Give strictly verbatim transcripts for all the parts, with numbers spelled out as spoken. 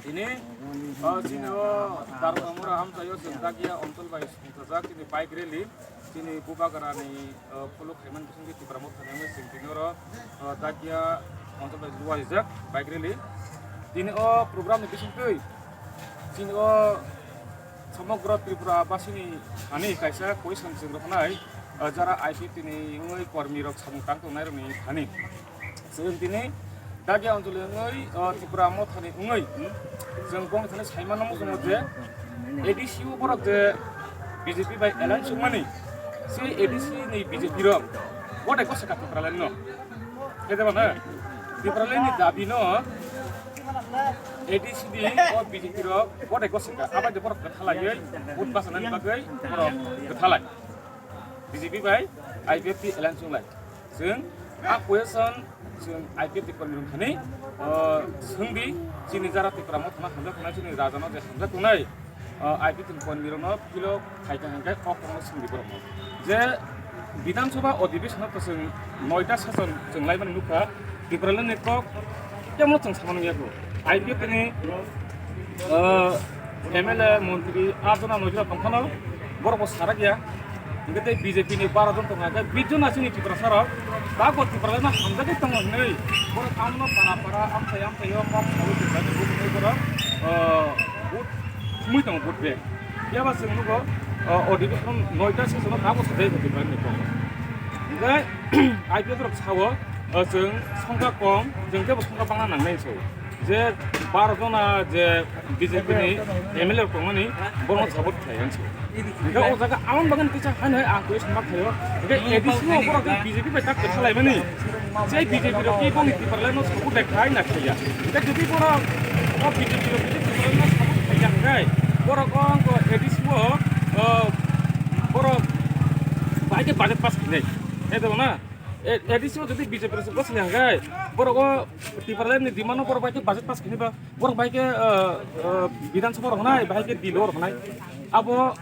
Tini, o, chini o Dargamura amchaio chwng Dakia onchol bai songchajak chini bike rally, chini Bubagrani, o, phuluk khaimani bisingtwi Tipra Mothani wngwi chwng tini oro, o, Dakia onchol bai luarijak bike rally. Tini o program ni bisingtwi chini o Somogro Tripura basini thani kaisa question chwng rwkhnai, o, jara I P F T ni wngwi kormi rok samung tang tongnai rokni thani. Chwng tini Dakia oncholi wngwi, o, Tripura Mothani wngwi, hmm, chwng bongni thani saimano muchungo je A D C o borok je B J P bai alliance wngmani, se A D C ni B J P rok vote ko saka Tipraland no. Khe de bana Tipraland ni dabi no A D C ni o B J P rok vote ko saka, abai de borok kwthalaiwi vote basanani bagwi borok kwthalai. B J P bai I P F T alliance wnglai. Chwng a question chwng I P F T kormi rok thani, o, swngdi, chini jara Tipra Mothano hamjak tongnai, chini rajano je hamjak tongnai, o, I P F T kormi rokno philo khai kha hwnkhe kok kokno swngdi borokno. Je Bidhan Sabha Adhibeshon o to chwng noita session chwng laimani nukha, Tipraland ni kok kemno chwng sama nungya kho. I P F T ni, o, M L A, montri, aa jona noi jona tongphano borok bo sarak ya. Hingke tei B J P ni baro jon tongkha, hingke bish jona chini Tiprasa rok. Ba bo Tipraland no hamjagwi tongo hinwi borok tamno para para, amchai amchai o kok saui Tipraland ni bukung borok, o, vote thumwi tongo vote bank. Phiya ba chwng nugo, o, adhibeshon noita session o tabok sajagwi Tipraland ni kok. Hingke I P F T rok sao, o, chwng songkha kom, chwng kebo songkha bangna nangnai hinwi sao. Je baro jona je B J P ni M L A rok tongmani, bono support khlai ang se. Hingke o jaga amon bagani kisa hai hai ang koi songma khlaio. Hingke A D C no borok je B J P bai tak kwtha laimani. Je B J P rok ki boni Tipraland no support dai khlai na khlaiya. Hingke jodi borok o B J P rok jodi Tipraland no support khlaiya hingke borok o A D C o, o, borok bai khe budget pass khlainai. Hai to na? A D C o jodi B J P rok support khlaiya hingke borok o Tipraland ni demand no borok bai khe budget pass khlainai ba. Borok bai khe, ah, ah, Bidhan Sabha rok hnai, bai khe bill rok hnai. Abo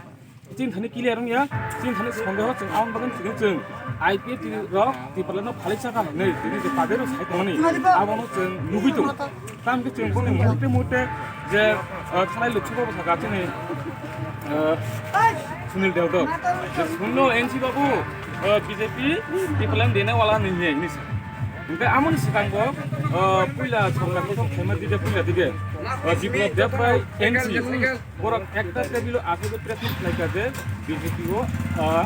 chini thani clear wngya, chini thani sondeho chwng aboni bagwi chwng chwng I P F T rok Tipraland no phalwi chakha hinwi tini je pader rok sai tongmani, abono chwng nugwi tongo. Tamo khe chwng boni muhurte muhurte je, ah, thanai Lok Sabha bwsakha chini, ah, Sunil Deo Deo. Je Sunil N C babu, ah, B J P Tipraland dene wala hinwi hinwi sa. Hingke amoni swkango, o, puila sorkar kothok khaima dige puila dige, o, Biplab Deb bai N C borok ekta table o aswk press meet khlaikha je B J P o, o,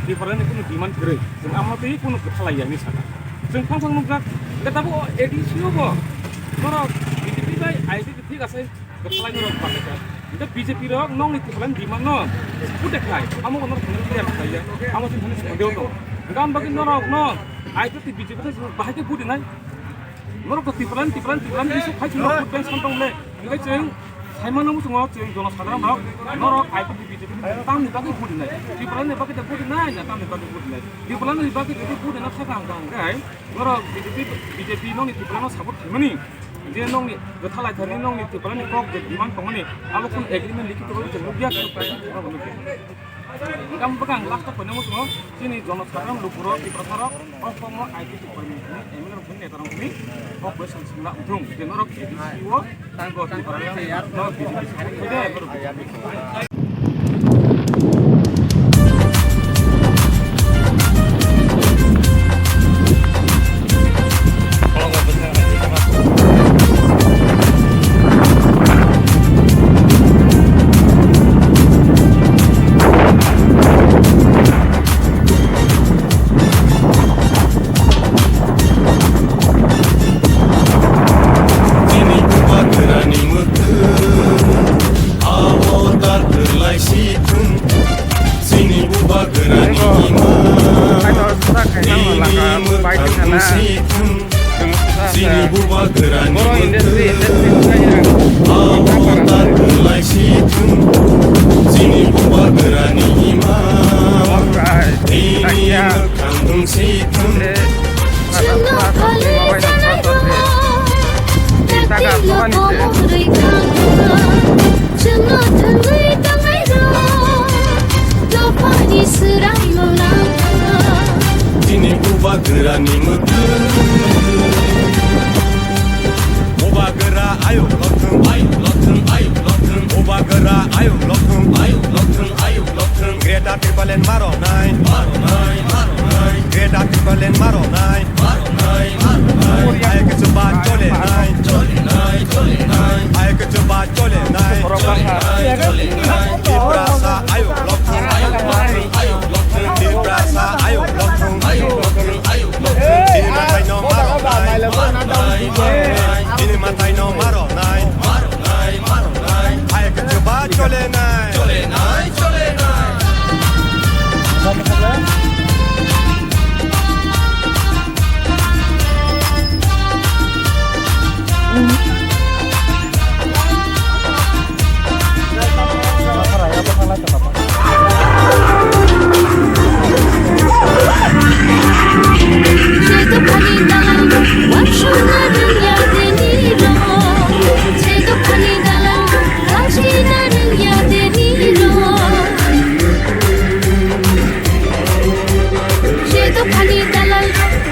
Tipraland ni kunu demand kwrwi. Chwng amo twi kunu kwtha laiya hinwi sakha. Chwng phang phang nukjak, hingke tabuk o A D C o bo norok B J P bai I P P thik asai. Kwthalai norok bachai kha. Hingke B J P rok nokni Tipraland demand no support de khlai. Amo norok thani clear khlaiya. Amo chini thani sondeho tongo. Hingke aboni bagwi norok no I P F T B J P no bahai khe vote rinai. Norok to Tipraland, Tipraland, Tipraland bisu khai chwng vote bank san tong le. Hingke chwng saimano muchungo chwng jono sadharon rok norok I P F T B J P no tamni bagwi vote rinai. Tipraland ni bagwi de vote rinai na tamni bagwi vote rinai. Tipraland ni bagwi jodi vote rina thaka hingka hingke norok B J P, B J P nokni Tipraland no support khaimani. Je nokni kwtha laithani nokni Tipraland ni kok je demand tongmani, abo kunu agreement likhi tongmani je nukya kunu present kheno bo nukya. Hingke ang bwkha ang last o koinai muchungo chini jono sadharon lukurok, Tiprasarok, o kokno I P F T ni M L A rok ni neta rok ni kok bai samsung la wngthung je norok A D C o tang bo Tipraland no B J P support khaide norok B J P. Chini bubagrani mwkhwtwng, abo ta kwlai si thung. Chini bubagrani ima, bini mwkhwtwng si thung. Chini bubagrani mwkhwtwng, abo ta kwlai si thung. Chini bubagrani ima, bini mwkhwtwng si thung. Chwngno phalwi chanairok, tei tilo komorwi thangkha. Chwngno thwngwi tongnairok, dophani swraimung nangkha. Chini bubagrani mwkhwtwng. Bubagra ayuk lothwng, ayuk Bubagra ayuk lokthung, ayuk lokthung, ayuk lokthung. Greater Tipraland maro nai, maro nai, maro nai. Greater Tipraland maro nai, maro nai, maro nai. Ayuk chuba chole nai, chole nai, chole nai. Ayuk chuba chole nai, chole nai, chole nai. Tiprasa ayuk lokthung, ayuk lokthung, ayuk lokthung. Tiprasa ayuk lokthung, ayuk lokthung, ayuk lokthung. Chini matai no maro nai, maro nai, maro nai. Chini matai no maro nai, maro nai, maro nai. Ayuk chuba chole nai, chole nai, chole nai.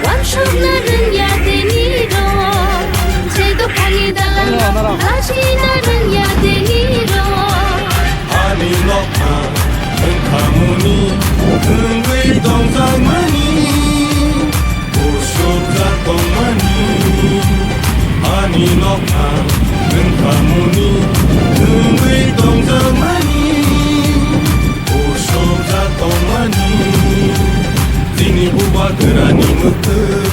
Wansukna rwngya tini rok, je dophani dalal rok, lachina rwngya tini rok. Ani nokha wngkhamuni wngwi tongjakmani, usukjak tongmani. Ani nokha wngkhamuni wngwi tongjakmani, usukjak tongmani. Chini bubagrani mwkhwtwng